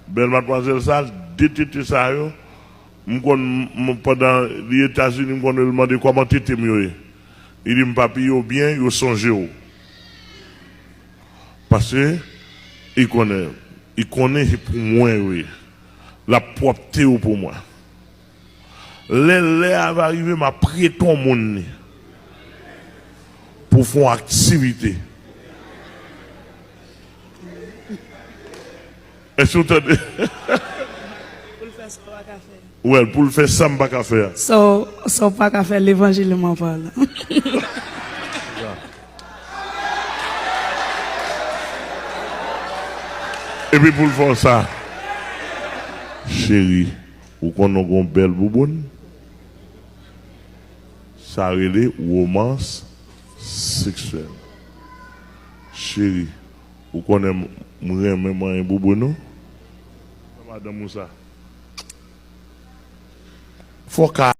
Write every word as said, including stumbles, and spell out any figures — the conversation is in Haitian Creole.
Bèl madmwazèl sa, de tete sa yo, m konn, m, pandan li Etazini, m konn wè l mande kòman tete m yo ye. Li di m, "Papi, yo byen, yo sonje w." Paske li konnen, li konnen se pou mwen yo ye. L ap pwòpte yo pou mwen. Lè lè a va rive, m ap prete yon moun li pou fè yon aktivite. Èske w tande? Pou l fè sa w pa ka fè. Well, pou l fè sa m pa ka fè a. Sa w, sa w pa ka fè, levanjil m an pale. Epi pou l fè w sa, cheri, ou konnen w gen yon bèl bouboun? Sa rele womans seksyèl. Cheri, ou konnen m, m renmen manyen bouboun ou? Madanm ou sa. Fò ka